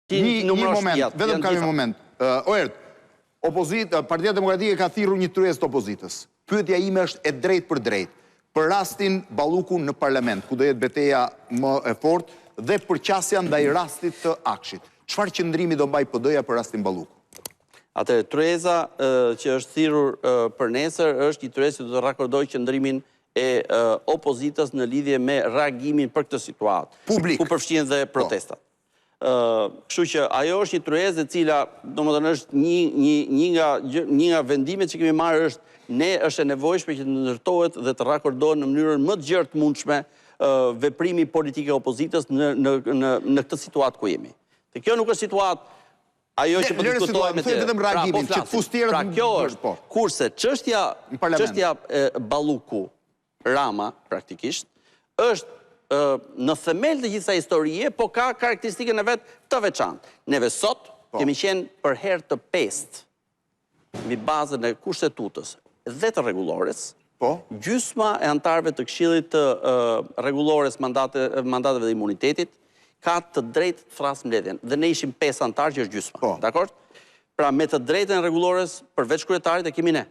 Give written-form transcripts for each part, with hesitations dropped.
Një një moment, vetëm kam një moment. Oerd, opozita, Partia Demokratike ka thirrur një tryezë të opozitës. Pyetja ime është e drejtpërdrejtë. Për rastin Balluku në parlament, ku do jetë beteja më e fortë dhe përqasja ndaj rastit të AKSHI-t. Çfarë qëndrimi do mbajë PD-ja për rastin Balluku? Atëherë, tryeza që është thirrur për nesër është një tryezë që do të rakordojë qëndrimin e opozitës në lidhje me reagimin për këtë situatë, Publik. ku përfshihen dhe po. protestat. Kështu që ajo është një tryezë e cila, domethënë është një një një nga një nga vendimet që kemi marrë është ne është e nevojshme që të ndërtohet dhe të rakordohet në mënyrën më të gjerë të mundshme veprimi politik i opozitës në në në në këtë situatë ku jemi. Dhe kjo nuk është situatë ajo që po diskutohet me të. Vetëm pra, reagimin, po që të fus tjerët. Pra kjo është. Po. Kurse çështja çështja Balluku Rama, praktikisht, është në themel të gjithë kësaj historie, po ka karakteristikën e vet të veçantë. Neve sot po. kemi qenë për herë të pestë mbi bazën e kushtetutës dhe të rregullores, po. gjysma e anëtarëve të Këshillit të Rregullores, mandate, mandateve dhe imunitetit ka të drejtë të thrasë mbledhjen. Dhe ne ishim pesë anëtarë që është gjysma. Po. Dakord? Pra me të drejtën e rregullores përveç kryetarit e kemi ne.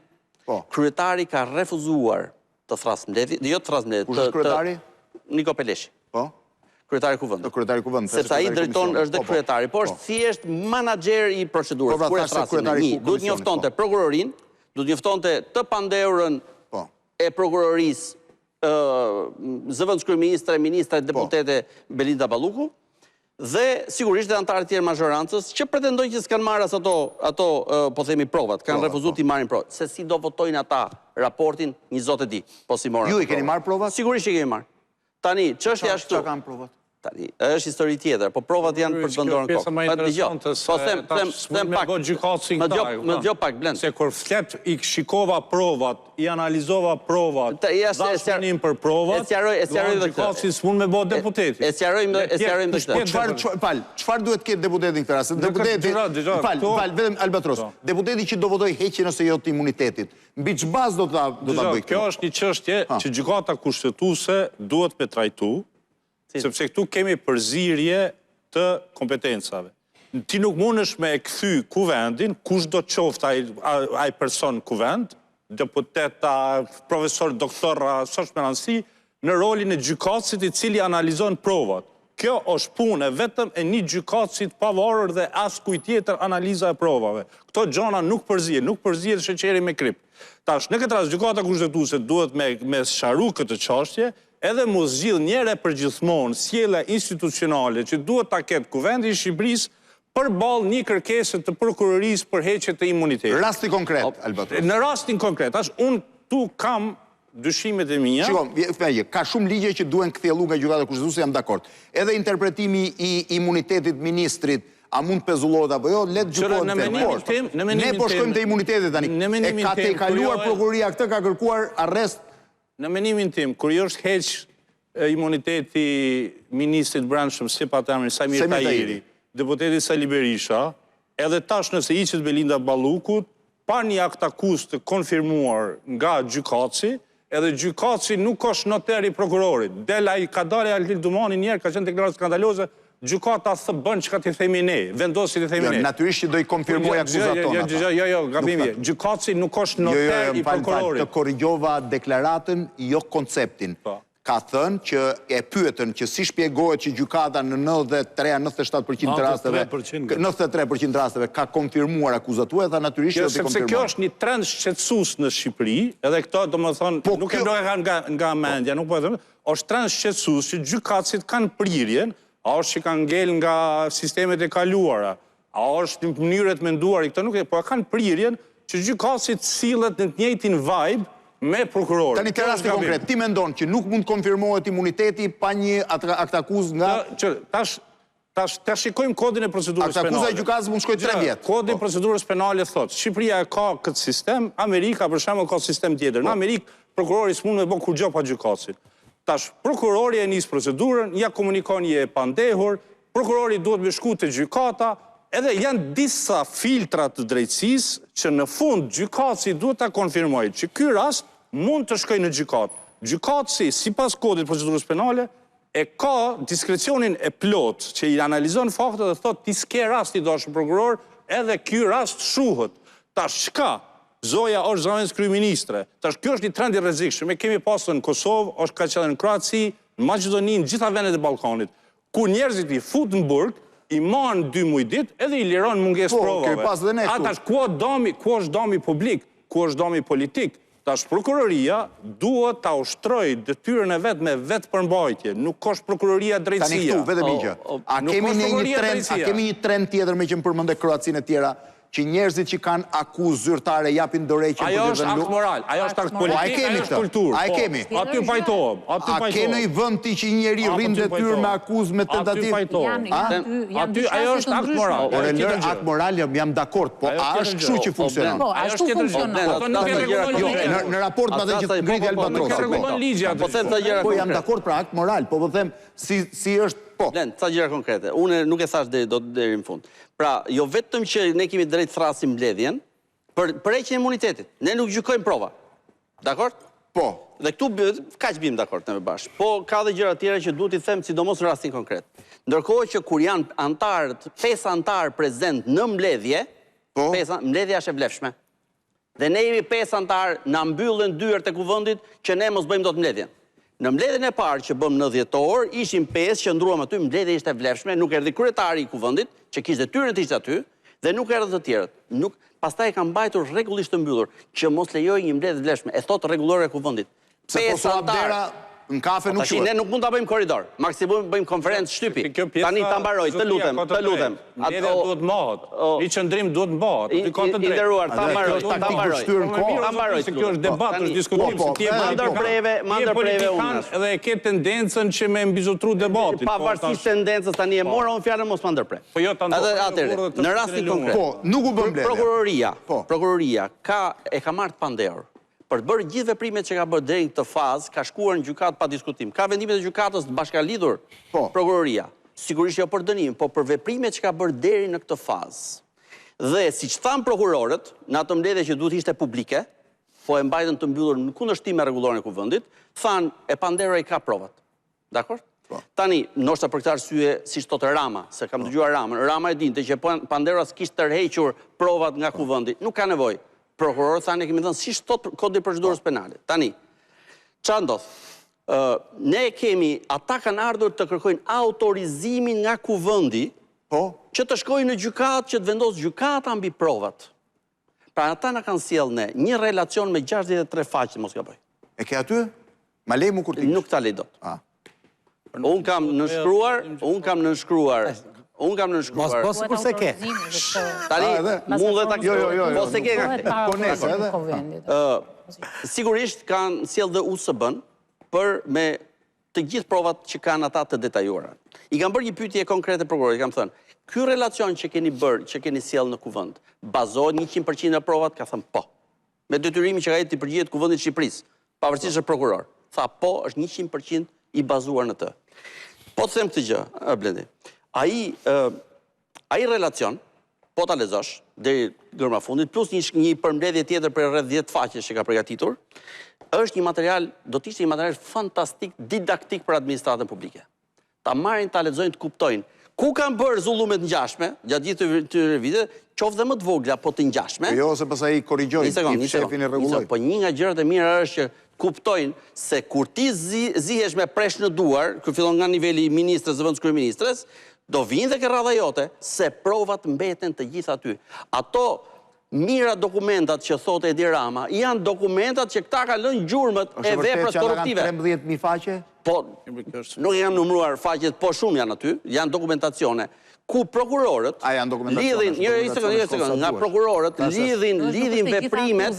Po. Kryetari ka refuzuar të thrasë mbledhjen, jo të thrasë mbledhjen. Kush është kryetari? Niko Peleshi. Po. Kryetari i Kuvendit. Kryetari i Kuvendit. Sepse ai drejton është dhe po, po. kryetari, po është po. thjesht manaxher i procedurës. Po, pra, Kur e thrasim ne, një, duhet njoftonte prokurorinë, duhet njoftonte të pandehurën e prokurorisë, zëvendëskryeministre, ministre, deputete Belinda Balluku, dhe sigurisht dhe anëtarët e tjerë mazhorancës që pretendojnë që s'kanë marrë as ato ato po themi provat, kanë refuzuar po. t'i marrin provat. Se si do votojnë ata raportin, një zot e di, po s'i morën. Ju i keni marrë provat? Sigurisht që i kemi marrë. Tani, çështja është këtu. Çka kanë provat? Tani, është histori tjetër, po provat janë për të vënë dorën në kokë. Po dëgjo, po them, them, them pak. Më dëgjo, më dëgjo pak Blend. Se kur flet i shikova provat, i analizova provat, dhashë mendim për provat, e sqaroj, e sqaroj dhe këtë. Gjykatësi s'mund me bo deputeti. E sqarojmë, e sqarojmë dhe këtë. Po çfarë, çfarë, fal, çfarë duhet të ketë deputeti në këtë rast? Deputeti, fal, fal, vetëm Albatros. Po. Deputeti që do votojë heqjen ose jo të imunitetit, mbi ç'bazë do ta do ta bëjë këtë? Kjo është një çështje që gjykata kushtetuese duhet me trajtu, Sepse këtu kemi përzierje të kompetencave. Ti nuk mundesh me e kthy kuvendin, kushdo qoftë ai ai person në kuvend, deputet a, profesor, doktor a, s'është me rëndësi, në rolin e gjykatësit i cili analizon provat. Kjo është punë vetëm e një gjykatësi të pavarur dhe askujt tjetër analiza e provave. Këto gjana nuk përzihen, nuk përzihet sheqeri me kripë. Tash, në këtë rast Gjykata Kushtetuese duhet me me sqaru këtë çështje, Edhe m'u zgjidh njëherë e përgjithmonë sjellja institucionale që duhet ta ketë Kuvendi i Shqipërisë përballë një kërkese të prokurorisë për heqje të imunitetit. Rasti konkret, Albatros. Në rastin konkret, tash unë këtu kam dyshimet e mia. Shiko, një gjë, ka shumë ligje që duhen kthjellu nga Gjykata Kushtetuese, jam dakord. Edhe interpretimi i imunitetit ministrit, a mund të pezullohet apo jo, le të gjykohet në vetë. Por, ne po shkojmë te imuniteti tani. E ka tejkaluar prokuroria këtë, ka kërkuar arrest Në menimin tim, kur i është heq imuniteti ministrit të Brendshëm, si pat emrin, Saimir Tahiri, deputetit Sali Berisha, edhe tash nëse i hiqet Belinda Ballukut, pa një aktakuzë të konfirmuar nga gjykatësi, edhe gjykatësi nuk është noter i prokurorit. Del ai, ka dalë Altin Dumani një herë, ka qenë deklaratë skandaloze, Gjykata thë bën çka t'i themi ne, vendos si t'i themi jo, ne. Natyrisht që do i konfirmojë akuzat tona. Jo, jo, jo, jo, gabim je. Gjykatësi nuk është jo, jo, noter i prokurorit. Të korrigjova deklaratën, jo konceptin. Po. Ka thënë që e pyetën që si shpjegohet që gjykata në 93 a 97% të rasteve, 93% të rasteve ka konfirmuar akuzat tuaja, tha natyrisht që do t'i konfirmojë. Sepse kjo është një trend shqetësues në Shqipëri, edhe këto domethënë po nuk e nuk e kanë nga nga mendja, nuk po e them, Është trend shqetësues që gjykatësit kanë prirjen, a është që kanë ngel nga sistemet e kaluara, a është një mënyrë e të menduarit, këto nuk e, po e kanë prirjen që gjykatësit sillet në të njëjtin vibe me prokurorin. Tani te rasti konkret, ti mendon që nuk mund të konfirmohet imuniteti pa një aktakuzë nga Që tash Tash ta shikojmë kodin e procedurës penale. Aktakuza e gjykatës mund të shkojë 3 vjet. Kodi i po. procedurës penale thotë, Shqipëria e ka këtë sistem, Amerika për shembull ka sistem tjetër. Në po. Amerikë prokurori s'mund me bë kurrgjë pa gjykatësin. Tash prokurori e nis procedurën, ja komunikon je e pandehur, prokurori duhet me shku te gjykata, edhe janë disa filtra të drejtësisë që në fund gjykatësi duhet ta konfirmojë që ky rast mund të shkojë në gjykatë. Gjykatësi, sipas kodit të procedurës penale, E ka diskrecionin e plotë që i analizon faktet dhe thotë ti s'ke rast i dashur prokuror, edhe ky rast shuhet. Tash çka? Zoja është zëvendëskryeministre. Tash ky është një trend i rrezikshëm. E kemi pasur në Kosovë, është ka qenë edhe në Kroaci, në Maqedoni, në gjitha vendet e Ballkanit. Kur njerëzit i fut në burg, i man dy muj ditë edhe i liron mungesë po, provave. Kemi pas dhe ne këtu. A tash ku është dami, ku është dami publik, ku është dami politik? Tash prokuroria duhet ta ushtrojë detyrën e vet me vetëpërmbajtje, nuk është prokuroria drejtësia. Tani këtu vetëm një gjë. A kemi ne një trend, a kemi një trend tjetër meqë më përmende Kroacinë e tjera, që njerëzit që kanë akuzë zyrtare japin dorëheqjen për të dhënë Ajo është akt moral, ajo është akt politik, po, ajo është kulturë. A e po, kemi? Aty pajtohem, aty pajtohem. A ke në një vend ti që një njeri rri në detyrë me akuzë me tentativë? Aty pajtohem. Aty ajo është akt moral. Ore lër akt moral, jam jam dakord, po a është kështu që funksionon? Po, ashtu funksionon. Po, nuk e rregullon jo, ligji. Në raport me atë që ngriti Albatrosi. Nuk e rregullon ligji atë. Po them ca gjëra Po jam dakord për akt moral, po po them si si është po. Blend, ca gjëra konkrete. Unë nuk e thashë deri dot deri në fund. Pra, jo vetëm që ne kemi drejt thërrasim mbledhjen për për heqjen e imunitetit. Ne nuk gjykojmë prova. Dakord? Po. Dhe këtu kaq bim dakord neve bashkë. Po ka dhe gjëra tjera që duhet t'i them sidomos në rastin konkret. Ndërkohë që kur janë anëtarët, pesë anëtarë prezent në mbledhje, po. Pesë, mbledhja është e vlefshme. Dhe ne jemi pesë anëtarë, na mbyllen dyert e kuvendit që ne mos bëjmë dot mbledhjen. Në mbledhjen e parë që bëmë në dhjetor, ishim pesë, qëndruam aty, mbledhja ishte e vlefshme, nuk erdhi kryetari i kuvendit, që kishte detyrën të ishte aty, dhe nuk erdhën të tjerët. Nuk, pastaj e kanë mbajtur rregullisht të mbyllur, që mos lejojë një mbledhje të vlefshme. E thotë rregullorja e kuvendit. Pse po s'u hap dera në kafe po nuk quhet. Ne nuk mund ta bëjmë korridor. Maksimum bëjmë konferencë shtypi. Tani ta mbaroj, të lutem, të lutem. Mbledhja duhet mbahet. Një qëndrim duhet mbahet. Aty ka të drejtë. I nderuar, ta mbaroj, ta mbaroj. Ta mbaroj. Se kjo është debat, është diskutim, se ti je ma ndërpreve, ma ndërpreve unë. Edhe e ke tendencën që me mbizotru debatin. Po, Pavarësisht tendencës tani e mora unë fjalën mos ma ndërpre. Po jo ta ndërpre. Atëherë, në rastin konkret. Po, nuk u bë mbledhja. Prokuroria, prokuroria ka e ka marrë të pandehur. Për të bërë gjithë veprimet që ka bërë deri në këtë fazë, ka shkuar në gjykatë pa diskutim. Ka vendimet e gjykatës të bashkalidhur po. prokuroria. Sigurisht jo për dënim, po për veprimet që ka bërë deri në këtë fazë. Dhe siç thanë prokurorët, në atë mbledhje që duhet ishte publike, po e mbajtën të mbyllur në kundërshtim me rregulloren e kuvendit, thanë e pandehura i ka provat. Dakord? Po. Tani, ndoshta për këtë arsye, siç thotë Rama, se kam po. dëgjuar Ramën, Rama e dinte që e pandehura s'kishte tërhequr provat nga po. kuvendi. Nuk ka nevojë. Prokurorët thanë ne kemi dhënë siç thotë kodi i procedurës po. penale. Tani, ça ndodh? Ë, ne kemi, ata kanë ardhur të kërkojnë autorizimin nga kuvendi, po, që të shkojnë në gjykatë, që të vendosë gjykata mbi provat. Pra ata na kanë sjellë ne një relacion me 63 faqe, mos gaboj. E ke aty? Ma lej mu kur ti. Nuk ta lej dot. Ah. Unë kam nënshkruar, unë kam nënshkruar, unë kam nënshkruar. Mos po sikur s'e ke. Tani, mund dhe ta Jo, jo, jo, Po s'e ke nga Po nëse edhe. Ë, sigurisht kanë sjellë dhe USB-n për me të gjithë provat që kanë ata të detajuara. I kam bërë një pyetje konkrete prokurorit, i kam thënë, ky relacion që keni bërë, që keni sjellë në kuvend, bazohet 100% në provat? Ka thënë po. Me detyrimin që ka ai t'i përgjigjet kuvendit të Shqipërisë, pavarësisht është prokuror. Tha po, është 100% i bazuar në të. Po të them këtë gjë, Blendi. Ai Ai relacion, po ta lexosh deri gërma fundit, plus një një përmbledhje tjetër prej rreth 10 faqesh që ka përgatitur, është një material, do të ishte një material fantastik didaktik për administratën publike. Ta marrin, ta lexojnë, të kuptojnë ku kanë bërë zullume të ngjashme gjatë gjithë këtyre viteve, qoftë dhe më të vogla, po të ngjashme. Po jo, se pastaj i korrigjojnë, i fshefin i rregullojnë. Po një nga gjërat e mira është që kuptojnë se kur ti zihesh me presh në duar, kur fillon nga niveli i ministres, zëvendëskryeministres, do vijnë dhe ke radha jote, se provat mbeten të gjitha aty. Ato mijëra dokumentat që thotë Edi Rama, janë dokumentat që këta kanë lënë gjurmët e veprës korruptive. Është vërtet që ata kanë 13.000 faqe? Po, nuk i kam numëruar faqet, po shumë janë aty, janë dokumentacione ku prokurorët A janë dokumentacione? Lidhin, një një sekondë, një sekondë, nga prokurorët lidhin lidhin veprimet,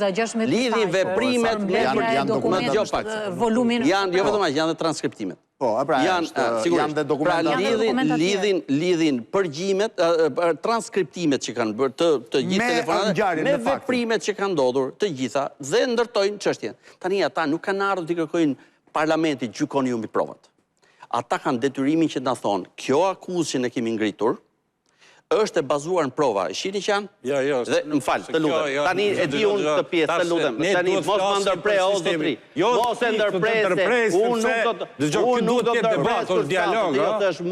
lidhin veprimet me janë dokumente pak. Volumin. Janë jo vetëm aq, janë dhe transkriptimet. Po, a pra janë sigurisht janë dhe dokumenta. Pra lidhin lidhin lidhin përgjimet, transkriptimet që kanë bërë të të gjithë telefonat me veprimet që kanë ndodhur të gjitha dhe ndërtojnë çështjen. Tani ata nuk kanë ardhur t'i kërkojnë Parlamentit gjykoni ju mbi provat. Ata kanë detyrimin që të na thonë, kjo akuzë që ne kemi ngritur Është e bazuar në prova. E shihni që janë? Jo, jo. Dhe më fal, të lutem. Jo, Tani e di unë këtë pjesë, të lutem. Tani mos ma ndërpre o zotri. Jo, mos e ndërpre se unë nuk do të Dëgjo, ky duhet të jetë debat, është dialog, ë?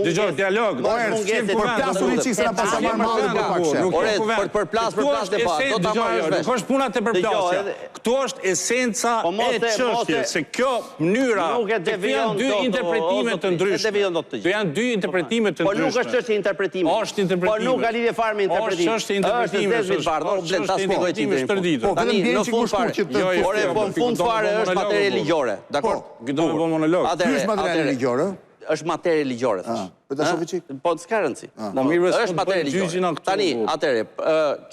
Dëgjo, dialog. Po, mungesë përplasu një çikë se na paska marrë malli për pak shef. Ore, për përplas, përplas debat, do ta marrësh vesh. Nuk është puna te përplasja. Këtu është esenca po e çështjes, se kjo mënyra nuk e devijon dy interpretime të ndryshme. Këto janë dy interpretime të ndryshme. Po nuk është çështje interpretimi. Është interpretimi. Po nuk ka lidhje fare me interpretimin. Është çështje interpretimi. Është e zezë bardhë, o Blend, ta shpjegoj ti deri në fund. Po vetëm në fund fare. Jo, jo, Ore, po në fund fare është materie ligjore. Dakor? Po, do të bëj monolog. Ky është material ligjor, ë? Është materie ligjore, thash. Po ta shoh çik. Po s'ka rëndësi. Po mirë, është materie ligjore. Tani, atëherë,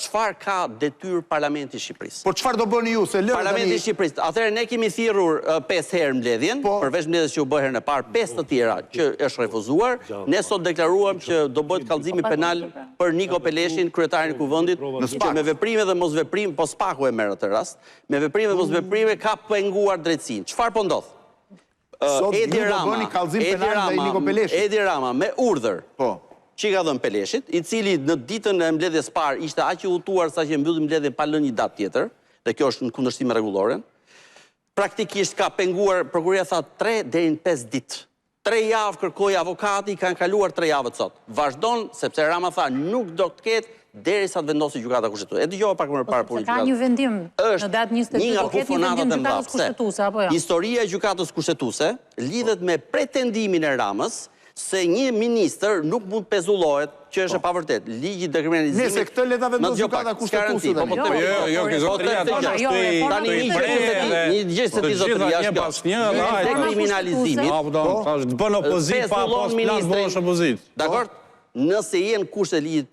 çfarë ka detyrë Parlamenti i Shqipërisë? Po çfarë do bëni ju se lëre tani? Parlamenti i Shqipërisë. Atëherë ne kemi thirrur 5 herë mbledhjen, po. përveç mbledhjes që u bë herën e parë, 5 të tjera që është refuzuar. Ne sot deklaruam që do bëhet kallëzimi penal për Niko Peleshin, kryetarin e Kuvendit, që me veprime dhe mosveprim, po SPAK-u e merr atë rast, me veprime dhe mosveprime ka penguar drejtësinë. Çfarë po ndodh? Sot ju do bëni kallëzim penal ndaj Niko Peleshit. Edi Rama me urdhër po. që i ka dhënë Peleshit, i cili në ditën e mbledhjes së parë ishte aq i hutuar sa që e mbylli mbledhjen pa lënë një datë tjetër, dhe kjo është në kundërshtim me rregulloren. Praktikisht ka penguar, prokuroria tha 3 deri në 5 ditë. 3 javë kërkoi avokati, kanë kaluar 3 javët sot. Vazhdon sepse Rama tha nuk do të ketë derisa të vendosë Gjykata Kushtetuese. E dëgjova pak më parë po punën e gjykatës. Ka një vendim në datë 22 do ketë një vendim Gjykatës Kushtetuese apo jo? Historia e Gjykatës Kushtetuese lidhet me pretendimin e Ramës se një ministër nuk mund të pezullohet, që është e po. pavërtetë. Ligji i dekriminalizimit. Nëse këtë le ta vendosë Gjykata Kushtetuese tani. Po, po, jo, jo, jo, zotëria tash është i tani një gjë se ti, një gjë se ti zotëria është kjo. Pas një dekriminalizimit. Po, po, tash të bën opozitë pa pas plan bësh opozitë. Dakor? Nëse je në kushtet e ligjit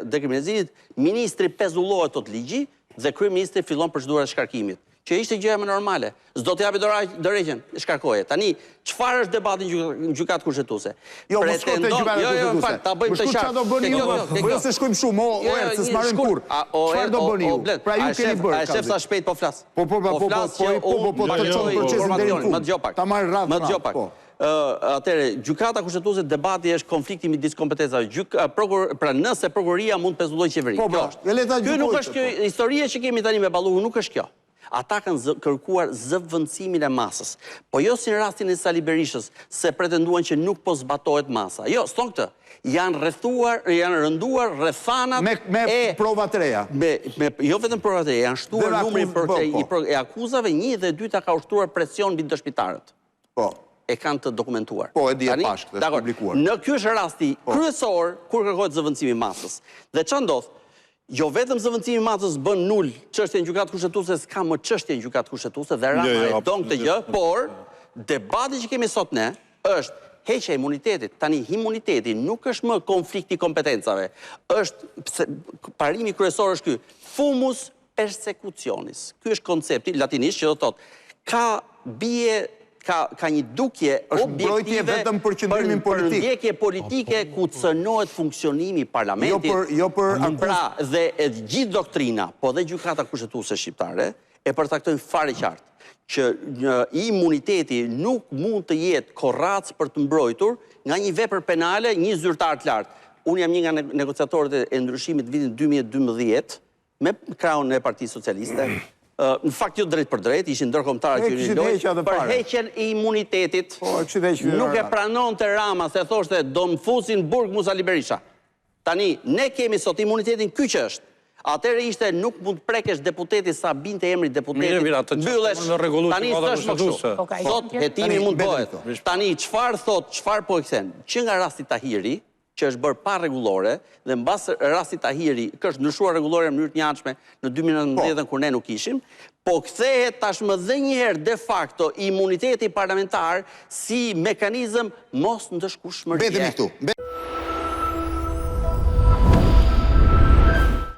dekriminalizimit, ministri pezullohet thotë ligji dhe kryeministri fillon procedurat e shkarkimit, që ishte gjëja më normale. S'do të japi dorëheqjen, shkarkoje. Tani, çfarë është debati në gjykatë kushtetuese? Jo, mos shko te gjykata jo, jo, kushtetuese. Ta bëjmë të qartë. Çfarë do bëni ju? Po jo se shkojmë shumë, o jo, jo, se s'marrim kurrë. Çfarë do bëni ju? Pra ju keni bërë. A e shef sa shpejt po flas? Po po po po po po po po të çon procesin deri në fund. Ta marr radhë. Më dëgjo pak. Po. Atëherë, Gjykata Kushtetuese debati është konflikti midis kompetencave. Gjyk, prokur, pra nëse prokuroria mund të pezullojë qeverinë. Po, pra, kjo është. Kjo nuk është kjo historia që kemi tani me Ballukun, nuk është kjo. Ata kanë zë, kërkuar zëvendësimin e masës. Po jo si në rastin e Sali Berishës, se pretenduan që nuk po zbatohet masa. Jo, s'thonë këtë. Janë rrethuar, janë rënduar rrethanat me, me e prova të reja. Me, me jo vetëm prova të reja, janë shtuar numri po, po. i, pro, e akuzave, një dhe e dyta ka ushtruar presion mbi dëshmitarët. Po. E kanë të dokumentuar. Po, e di e pashë këtë, është publikuar. Në ky është rasti po. kryesor kur kërkohet zëvendësimi i masës. Dhe ça ndodh? Jo vetëm zëvendësimi i masës bën nul çështjen në gjykatë kushtetuese, s'ka më çështje në gjykatë kushtetuese dhe Rama jo, jo, e don këtë gjë, por debati që kemi sot ne është heqja e imunitetit. Tani imuniteti nuk është më konflikti i kompetencave. Është parimi kryesor është ky. Fumus persecutionis. Ky është koncepti latinisht që do të thotë ka bie ka ka një dukje është mbrojtje vetëm për qëndrimin politik. Për ndjekje politike ku cënohet funksionimi i parlamentit. Jo për jo për akuzë. Pra dhe e gjithë doktrina, po dhe gjykata kushtetuese shqiptare e përcaktojnë fare qartë që një imuniteti nuk mund të jetë korracë për të mbrojtur nga një vepër penale një zyrtar të lartë. Unë jam një nga negociatorët e ndryshimit të vitit 2012, me krahun e Partisë Socialiste, në fakt jo drejtpërdrejt, ishin ndërkombëtarë që hynin në lojë, për heqjen e imunitetit. Po, nuk e pranonte Rama se thoshte do më fusin në burg mu Sali Berisha. Tani ne kemi sot imunitetin ky që është. Atëherë ishte nuk mund të prekesh deputeti sa binte emri deputetit. Mbyllesh. Tani s'është më kështu. Po, sot hetimi mund të bëhet. Tani çfarë thotë, çfarë po e kthen? Që nga rasti Tahiri, që është bërë pa rregullore dhe mbas rastit Tahiri, që është ndryshuar rregullorja në mënyrë të njëanshme në 2019 kur ne nuk ishim, po kthehet tashmë dhe një herë de facto imuniteti parlamentar si mekanizëm mosndëshkueshmërie. Mbetemi këtu.